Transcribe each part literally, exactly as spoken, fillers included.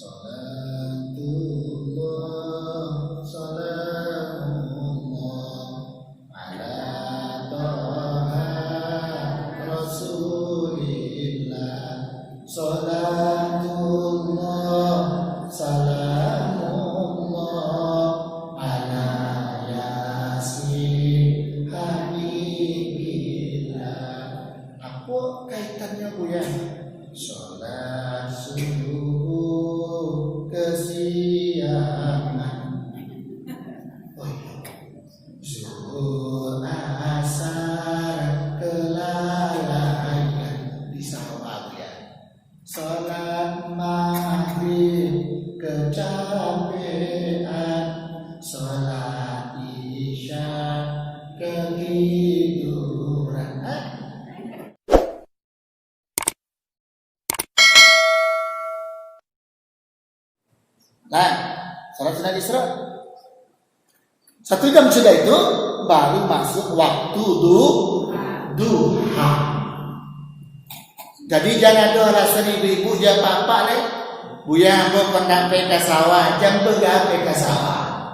Salatullah, salamullah, ala Toha Rasulillah. Salatullah, salamullah, ala Yasin Habibillah. Apo kaitannyo, Buya? Salat subuh kasiangan. Oh, iyo. Zuhur, asar, kelalaian. Di sawah, Buya. Salat magrib, kecapean. Salat isya, ketiduran. Hah? Nah, salat sunat Isra. Satu jam sudah itu, baru masuk waktu du-, duha. Jadi, jan ado alasan ibu-ibu, jan apak-apak lai. Buya, ambo kandak pai ka sawah, jam bara pai ka sawah?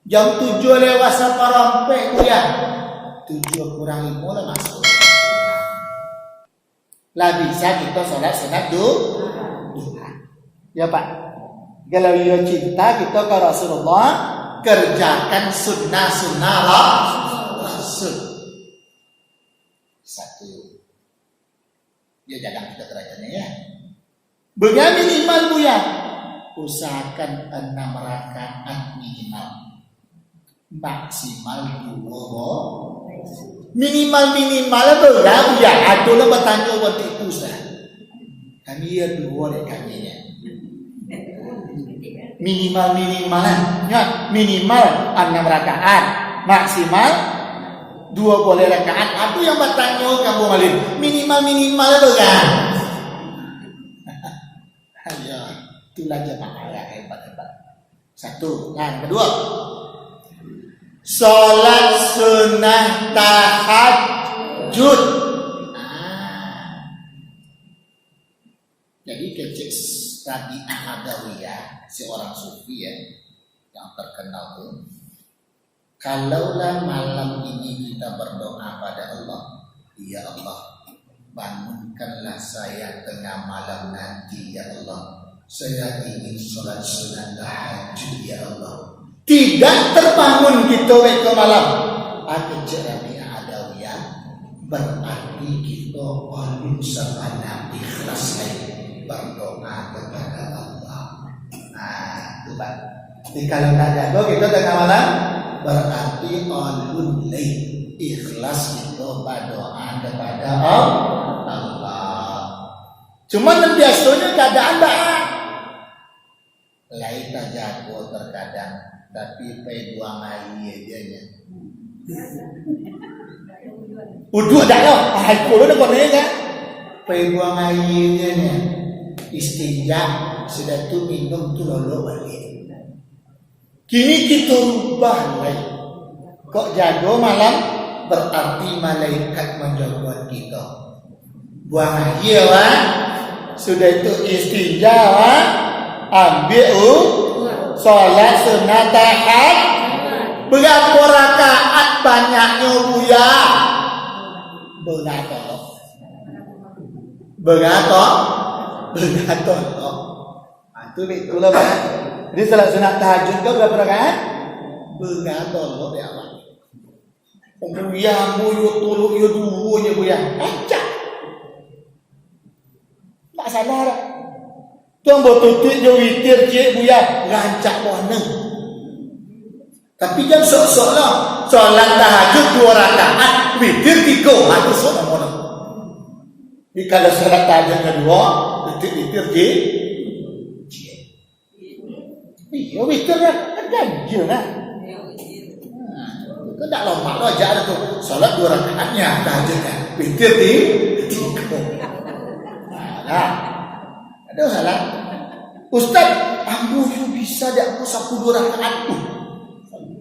Jam tujuah lewat saparampek, Buya. Tujuah kurang limo lah masuk. Lah bisa kito salat sunat du-, duha. Ya, Pak. Kalau iyo cinta kito ka Rasulullah, kerjakan sunnah-sunnah Ra-, Rasul. Satu. Yo, jangan kito kerjakan, ya. Buya, minimal, Buya, usahakan enam rakaat minimal. Maksimal duo bo-, minimal-minimal bara, Buya? Ado lah batanyo bantuak itu, Ustaz. Kami yo duo dek kami nyo. Minimal-minimal lah. Nyo, minimal anam rakaat, maksimal duo baleh rakaat. Ado yang batanyo ka ambo maliek, minimal-minimal tu kan. Ayo, itulah jamaah yang hebat-hebat. Satu. Nah, yang kedua, salat sunnah tahajud. Nah. Jadi, kecek Rabi'ah Adawiyah, seorang sufi, ya, yang terkenal tu, "Kalaulah malam ini kita berdoa pada Allah, ya Allah, bangunkanlah saya tengah malam nanti, ya Allah. Saya ingin sholat sunat tahajud, ya Allah." Tidak terbangun kito beko malam, ado cek Rabi'ah Adawiyah, berarti kito alun sabanyak ikhlas lai berdoa kepada Allah. Nah, tu, Pak. Jadi, kalau nak jago kito tengah malam, berarti alun lai ikhlas kito berdoa kepada Allah. Cuman, nan biasonyo keadaan baa? Lai tajago terkadang, tapi pai buang aia je nyo. Uduak dak lo, ah, iko lo dah kono kan? Pai buang aia je nyo. Istinja, sudah tu minum tu lolok baliak. Kini kito rubah lai. Kok jago malam, berarti malaikat manjago kito. Buang aia, wak. Sudah itu istinja, wak. Ambiak u-, salat sunat tahajud. Barapo rakaat banyaknyo, Buya? Barapo? Barapo? Barapo? Ah, tu, itulah, Pak. Jadi, salat sunat tahajud ko barapo rakaat? Barapo, Pak? Buya, ambo yo tolok yo duo je, Buya. Rancak. Tak salah dah. Tu ambo tutuik jo witir ciek, Buya. Rancak bana. Tapi jan sok-sok lah. Salat tahajud duo rakaat, witir tigo. Ha, tu sok namo lah. Jadi kalau salat tahajud kaduo, witir, witir ciek. Iyo, witir lah. Kan ganjil lah. Nah, itu ndak lomak lo aja tu. Salat duo rakaatnyo, tahajudnyo. Witir di tigo. Nah, ado salat. "Ustaz, ambo yo bisa dak ko sapuluah rakaat tu?"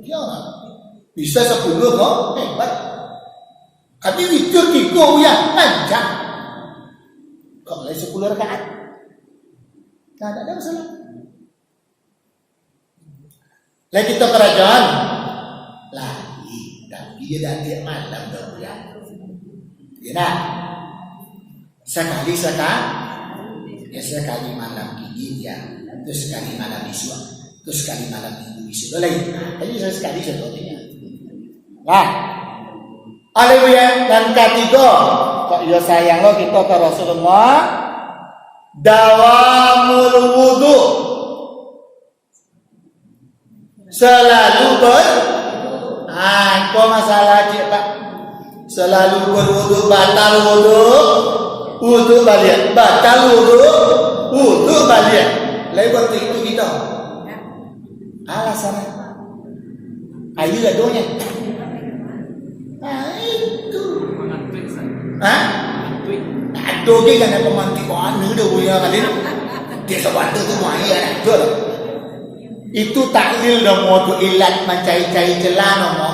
Iyo lah. Bisa sapuluah ko? Hebat. Tapi witir tigo, Buya, rancak. Kok lai sapuluah rakaat? Nah, tak ada masalah. Lah kito karajoan. Lah, ih, tapi dia dak tiap malam dah pulang. Ya nak? Sakali, sakali. Ya, sakali malam kini dia. Terus sakali malam isuak. Terus sakali malam minggu isuak. Dah lain. Nah, tadi saya sakali saya tolak. Lah. Haleluya. Nan katigo, kok iyo sayang lo kito ka Rasulullah, dawamul wudu. Selalu ber-, ah, ko masalah cik, Pak. Selalu berwudu, batal wudu, wudu baliak. Batal wudu, wudu baliak. Lai buat itu kita. Alasan. Ayu adonyo. Ah, itu. Hah? Ado ge kan pemantik warna dah punya kali. Dia sabatu tu mai ada tu. Itu taklil namo tu, ilat, mancari-cari celah namo.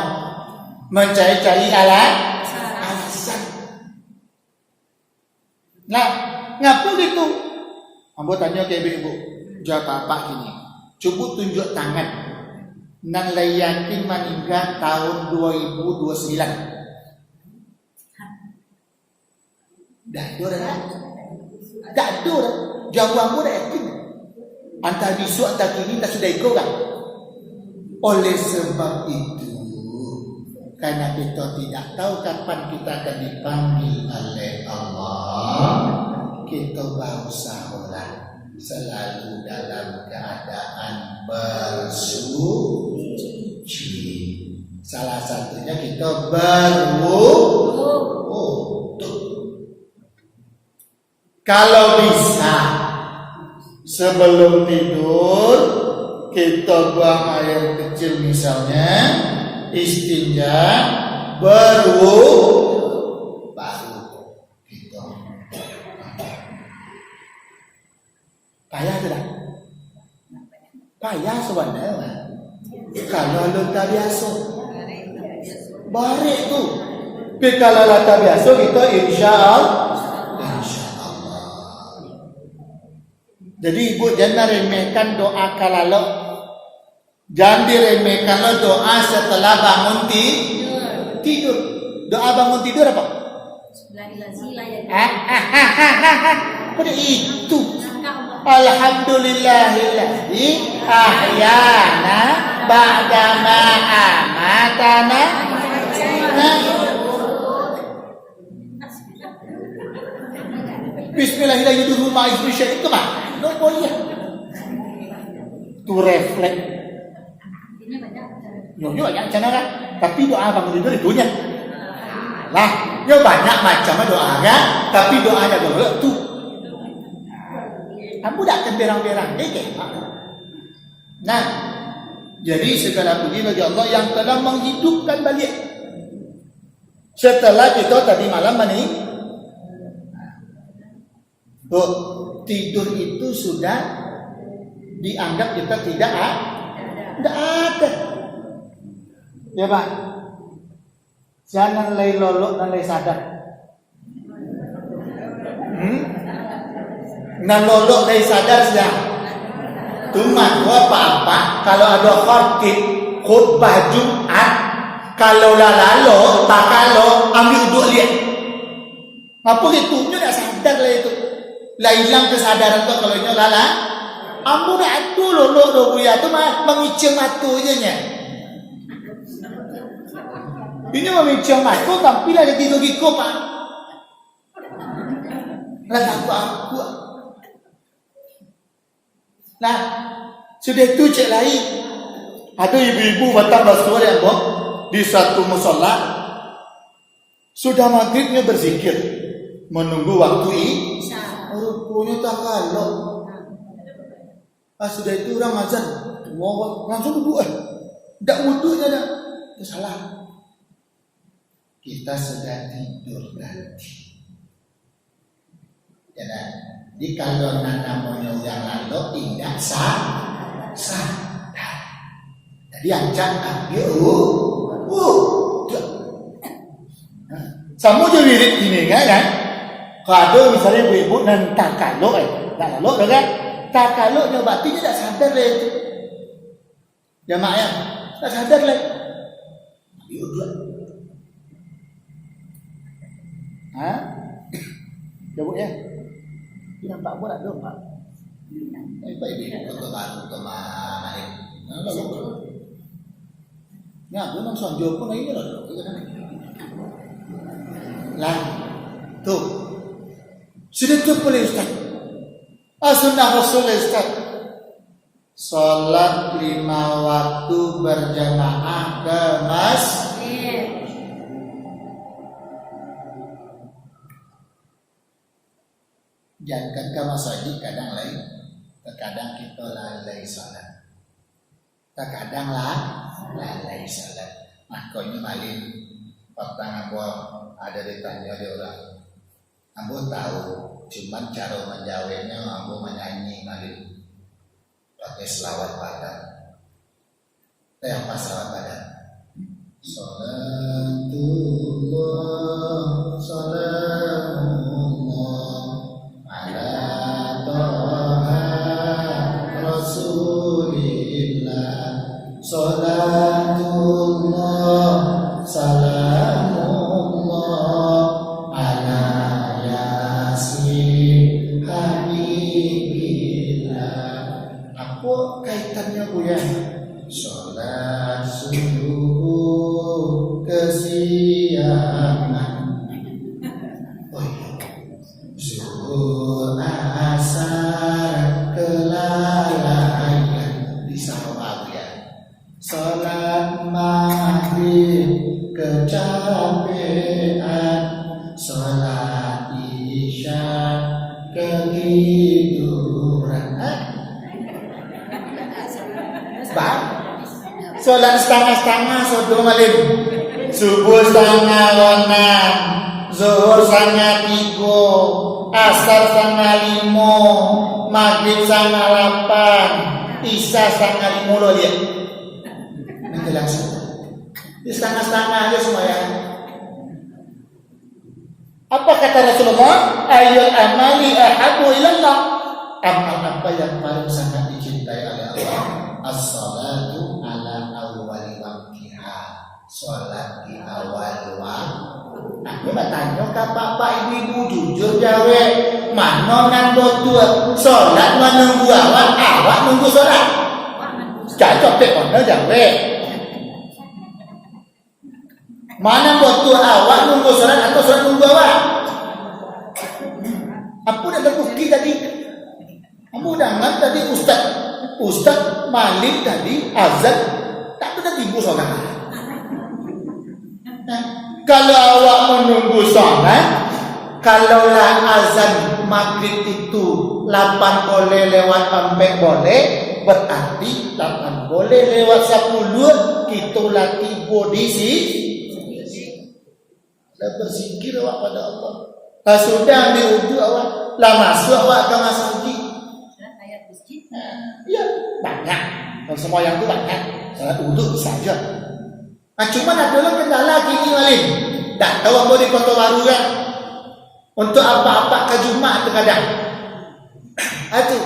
Mancari-cari ala-, alasan. Nah, ngapo gitu? Ambo tanyo ka ibu-ibu, jawab apak kini. Cubo tunjuak tangan. Nan lai yakin maningga tahun dua ribu dua puluh sembilan. Dah ado dah, dah? Dak ado dah. Jawaban ambo dak yakin. Antah bisuak, antah kini, antah sudah iko kan. Oleh sebab itu, karena kita tidak tahu kapan kita akan dipanggil oleh Allah, kita berusahalah selalu dalam keadaan bersuci. Salah satunya kita berwudu. Kalau bisa, sebelum tidur, kita buang air kecil misalnya, istinja, berwudu, baru kita. Payah tu dah. Payah sabananyo, kalau alun tabiaso. Barek tu. Tapi kalau lah tabiaso, kita insya Allah. Insya Allah. Jadi, ibu jangan remehkan doa kalalok. Jangan diremehkan lo doa setelah bangun ti-, tidur. Doa bangun tidur apa? Apa dia itu? Alhamdulillahilladzi ahyana ba'dama amatana. Nah. Bismillahirrahmanirrahim. Itu mah. Itu refleks. Nyo, nyo banyak macam kan? Tapi doa bangun tidur itu nya. Lah, nyo banyak macam doa kan? Tapi doa nya bangun tu. Ambo dak akan berang-berang, eh, keh. Nah, jadi segala puji bagi Allah yang telah menghidupkan balik. Setelah kita tadi malam mani-, Tuh, tidur itu sudah dianggap kita tidak a-, tidak ada. Ya, Pak? Sia nan lai lolok, nan lai sadar. Hmm? Nan lolok lai sadar sia? Cuma apa-apa, kalau ada khatib, khutbah Jumat, kalau lah lalok, takalo, ambil uduk liak. Apo gitu? Nyo dak sadar lah itu. Lah ilang kesadaran tu kalau inyo lalah. Ambo dak ado lolok doh, Buya, tu mah mamicing mato je nyo. Inyo mamicing mato, tapi lah jadi logiko, Pak. Lah tak apa-apa. Nah, sudah tu cek lai. Ado ibu-ibu batang basuo di ambo, di satu musola. Sudah magrib nyo berzikir, menunggu waktu i-, Isya. Ruponyo takalok. Ah, sudah itu urang azan. Allahu Akbar. Langsung wudu, eh. Dak wudu nyo dah. Itu salah. Kita sudah tidur tadi. Ya kan? Jadi, kalau nan namonyo urang lalok, indak sa-, sadar. Jadi, ancak ambil u-, u-, Nah, samo jo wirid kini kan, kan? Kalau ado misalnyo ibu-ibu nan takalok, eh, tak lalok dah kan? Takalok nyo batin, nyo dak sadar lai tu. Jamaah, yo, dak sadar lai. Iyo, dua. Ha? Jawab yo. Ini nampak buat dong, Pak. Eh, Pak, ini foto baru, teman. Nah, lalu. Nah, gue langsung jawab pun lagi lah. Lah. Tu. Sudah tu boleh, Ustaz. Ah, sunnah Rasul, Ustaz. Salat lima waktu berjamaah ke masjid. Jangan ka masajik kadang lai, terkadang kita lalai salat. Terkadang lah, lalai salat. Makonyo malin, patang ambo ado ditanyo dek urang. Ambo tahu, cuman caro manjaweknyo ambo manyanyi malin. Pakai selawat Badan. Eh, apa selawat Badan? Salatullah, salamullah, ala Taha Rasulillah. Salatullah, salamullah, ala Yasin Habibillah. Apo kaitannyo, Buya? Salat subuh kasiangan. Oh, iyo. Zuhur asar kelalaian. Di sahur, Buya. Salat Maghrib kecapean, salat Isya ketiduran. Hah? Bang, salat satangah-satangah, sodo malin. Subuh satangah anam, Zuhur satangah tigo, Asar satangah limo, Maghrib satangah lapan, Isya satangah limo lo liek. Nanti langsung. Di satangah-satangah aja sumbayang. Apa kata Rasulullah? Ayyul amali ahabbu ilallah. Amal apa yang paling sangat dicintai oleh Allah? As-salatu ala awwali waqtiha. Salat di awal waktu. Aku batanyo ka bapak ibu-ibu, jujur jawek. Mano nan batua? Salat manunggu awak, awak nunggu salat? Cacok dek mano jawek? Mano batua, awak nunggu salat atau salat nunggu awak? Apo nak takuki tadi? Ambo dangar tadi ustaz, ustaz malin tadi azan, tak pernah tibo salat. Nah, kalau awak manunggu salat, kalau lah azan Maghrib itu lapan boleh lewat ampek boleh, berarti lapan boleh lewat sapuluah, kito lah tibo di sini. Lah berzikir awak pada Allah. Lah sudah ambil uduk awak, lah masuak awak ka masajik. Nah, iyo, banyak. Kalau sumbayang tu banyak. Salat uduk bisa aja. Nah, cuman ado lah kendala kini, malin. Dak tahu ambo di Kota Baru kan. Untuk apak-apak ka Jumaat terkadang. Ado.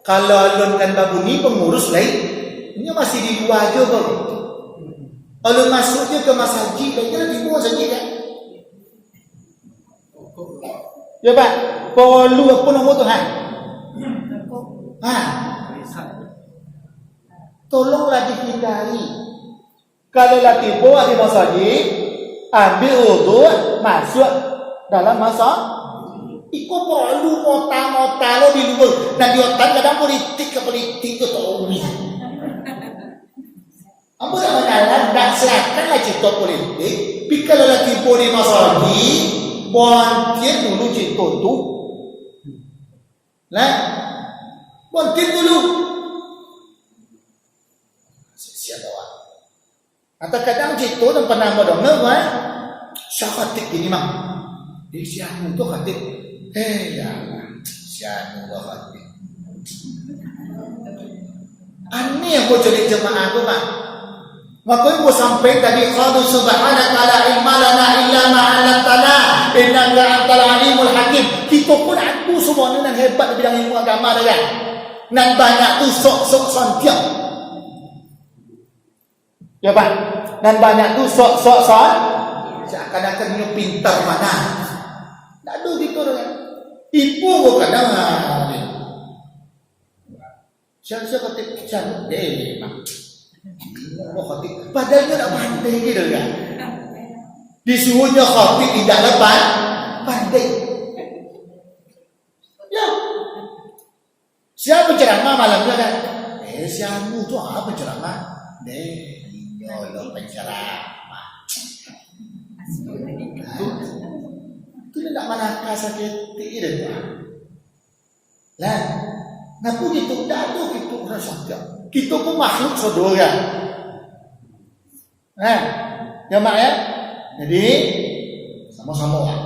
Kalau alun kan babunyi pengurus lain, inyo masih di lua aja, bro. Alun masuak je ka masajik, lain kan tibo masajik kan. Yo, Pak, polu apo namo tu, ha? Ha. Tolonglah dihindari. Kalau lah tibo di masajik, ambil uduk, masuak dalam masajik. Iko polu mota-mota lo di lua. Nan di otak kadang politik ka politik tu tahu ni. Ambo dak manyalah, dak silakan lah cito politik. Tapi kalau lah tibo di masajik, bontian dulu cito tu. Nah, bontian dulu. Siap awak. Atau kadang cito tu pernah ambo dengar, kan? Sia khatib gini, Mang. Di si anu tu khatib. Eh, ya Allah. Si anu tu khatib. Aneh ambo caliak jamaah tu, Mang. Mako ambo sampaikan tadi, qalu subhanaka la ilma lana illa ma 'allamtana, innaka antal alimul hakim. Kito pun ado sabananyo nan hebat di bidang ilmu agama tu, kan? Nan banyak tu sok-sok sontiang. Ya, Pak. Nan banyak tu sok-sok son-, seakan-akan nyo pintar mana. Tak ada gitu orang. Ibu kadang, ah, ni. Siapa-siapa khatib? Siapa? Eh, Pak. Oh, khatib. Padahal dia tak pandai gitu kan. Disuruhnya khatib tidak dapat pandai. Ya. Siapa penceramah malam tu kan? Eh, si Amu tu apa penceramah? Deh, inyo lo penceramah. Itu, itu nak manakah sakit deh. Lah, ngaku gitu, dah tu gitu rasa. Kita pun makhluk saudara. Nah, ya, Mak, ya. Jadi, sama-sama lah.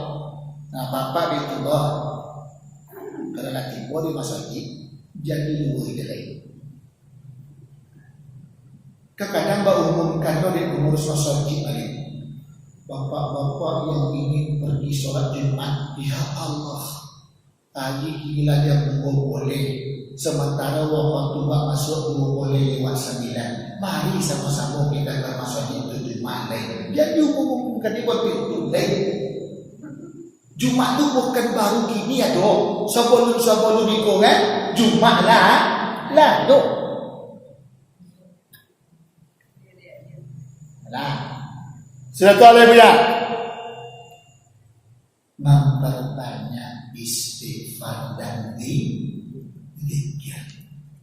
Nah, Bapak di Allah, kalau nak tiba di masjid, jadi dua di lain. Kadang baumumkan tu di pengurus masjid tadi. Bapak-bapak yang ingin pergi sholat Jumat, ya Allah, tadi gila dia pukul boleh. Sementara waktu bak masuk dua boleh lewat sembilan. Mari sama-sama kita ke masjid itu Jumat lain. Jadi umumkan di waktu itu lain. Jumat tu bukan baru kini ado. Sabalun-sabalun iko kan, Jumat lah, lah tu. Nah, sudah tu alai, Buya. Memperbanyak istighfar dan di-, zikir.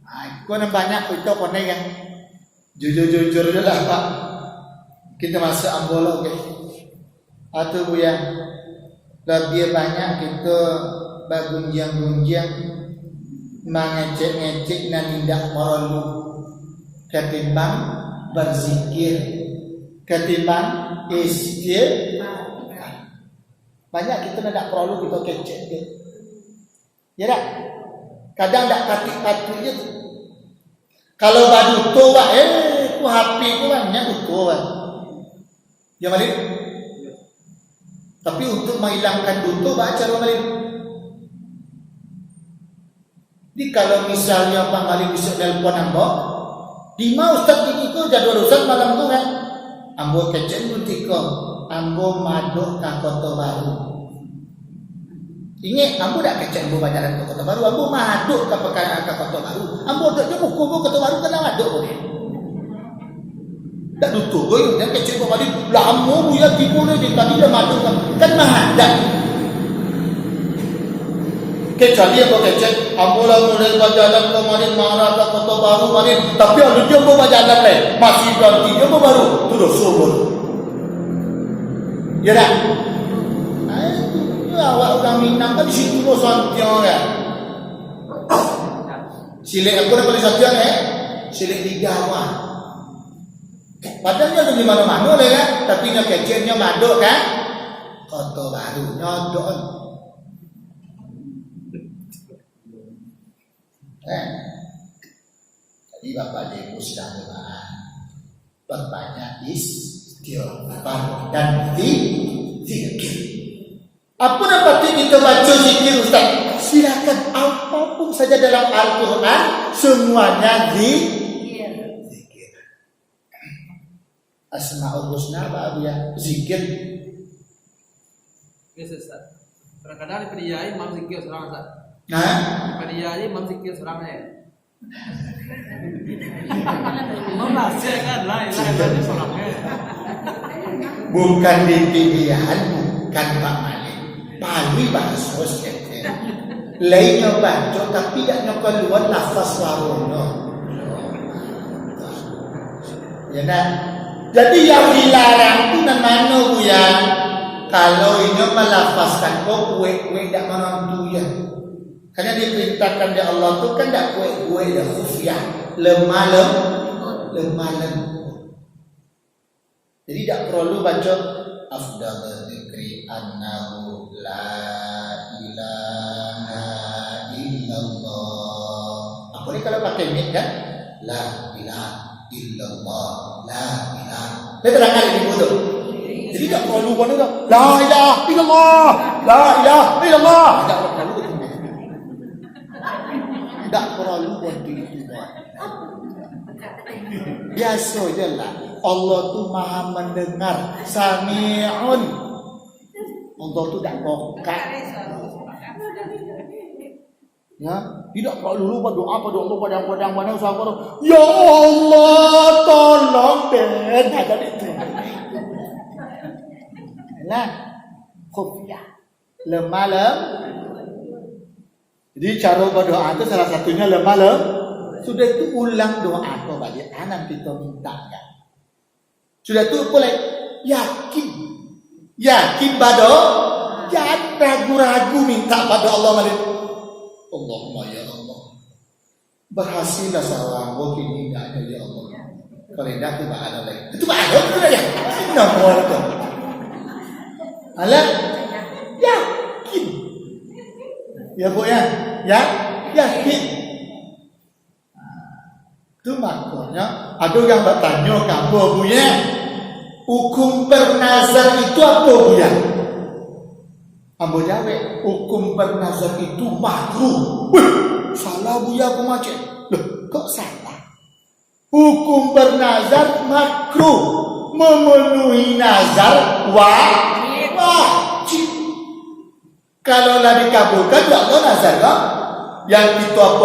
Ah, iko nan banyak kito konek kan. Jujur-jujur je lah, Pak. Kita masuk ambo lo, oke. Atau, Buya, lebih banyak kita bagunjiang-gunjiang, mangecek-ngecek nan indak paralu, katimbang berzikir, katimbang istighfar. Banyak kita nan indak paralu kita kecek, oke. Ya dak? Kadang dak patuik-patuik je tu. Kalau baduto, Pak, eh, tu H P tu banyak duto, Pak. Ya, Malik? Tapi untuk menghilangkan duto, baca lo, Malik. Jadi, kalau misalnya Pak Malik bisa nelpon ambo, "Di ma Ustaz kini ko jadwal Ustaz malam tu, kan?" Ambo kecek dulu tiko, ambo madok ka Koto Baru. Ingek, ambo dak kecek ambo bajalan ka Koto Baru, ambo madok ka paka-, ka Koto Baru. Ambo dok jo muko ambo Koto Baru, kan madok ko dia. Dak duto ko, jan kecek ko tadi, lamo Buya tibo ni, di tadi dah madok kan. Kan mahadak. Kecuali ambo kecek, ambo lah mulai bajalan kamarin, marah ka Koto Baru kamarin, tapi alun juo ambo bajalan lai, masih baranti juo ambo baru, tu doso ambo tu. Ya dak? Nah, itu, itu awak urang Minang kan di situ lo santiang kan. Silek aku dah paling santiang, eh? Silek lidah mah. Padahal nyo di mano-mano lah kan, tapi nyo kecek nyo madok kan? Koto Baru nyo dok. Eh. Jadi Bapak Ibu sidang jamaah, perbanyak istighfar dan zi-, zikir. Apa nan patut kita baca zikir, Ustaz? Silakan, apapun saja dalam Al-Quran, semuanya zi-, zikir. Asmaul Husna, apa, Buya? Zikir. Biasa, Ustaz. Kadang-kadang di padiya imam zikir surang, Ustaz. Hah? Di padiya imam zikir surang, eh. Imam lah, saya kan, lah, lah, lah, dia surang, eh. Bukan di pilihan, bukan Pak Malik. Palui bahaso seketek. Lai nyo baco, tapi dak nyo kalua lafaz suaronyo. Ya, nah. Jadi, yang dilarang tu nan mano, Buya? Kalau inyo malafazkan ko kuek-kuek dak manantu, ya. Karena diperintahkan dek Allah tu kan dak kuek-kuek, dak khufyah, lemah lem-, lemah lembut. Jadi, dak perlu baco afdal dzikri annahu la ilaha illallah. Apa ni kalau pakai mik kan? La ilaha illallah. La ilaha. Dia terang kali ibu tu. Jadi, dak perlu pun tu. La ilaha illallah. La ilaha illallah. Dak perlu tu. Tak perlu bantu itu, Bang. Biaso je lah. Allah tu Maha Mendengar, Sami'un. Allah tu dak bongkak. Ya, tidak perlu lupa doa pada Allah, padang-padang, padang, sabar. Ya Allah, tolong deh. Nah, jadi itu. Nah, khufyah. Lemah lem. Jadi, caro berdoa tu salah satunya lemah lem. Sudah tu ulang doa ko baliak, anan kita minta kan. Sudah tu pulai yakin. Yakin bado, jangan ragu-ragu minta pada Allah baliak. Allahumma ya Allah. Berhasillah salah gua kini dah ada ya Allah. Kalau indak tu bak ada lagi. Itu bak ada tu dah yakin nama orang tu. Alah, yakin. Ya, Bu, ya? Ya, yakin. Tu makonyo, ado urang batanyo ka ambo, Buya, hukum bernazar itu apo, Buya? Ambo jawek, hukum bernazar itu makruh. Wih, salah, Buya, aku macam. Loh, kok salah? Hukum bernazar makruh, memenuhi nazar wa-, wajib. Kalau lah dikabulkan, ya Allah, nazar ko, yang kito apo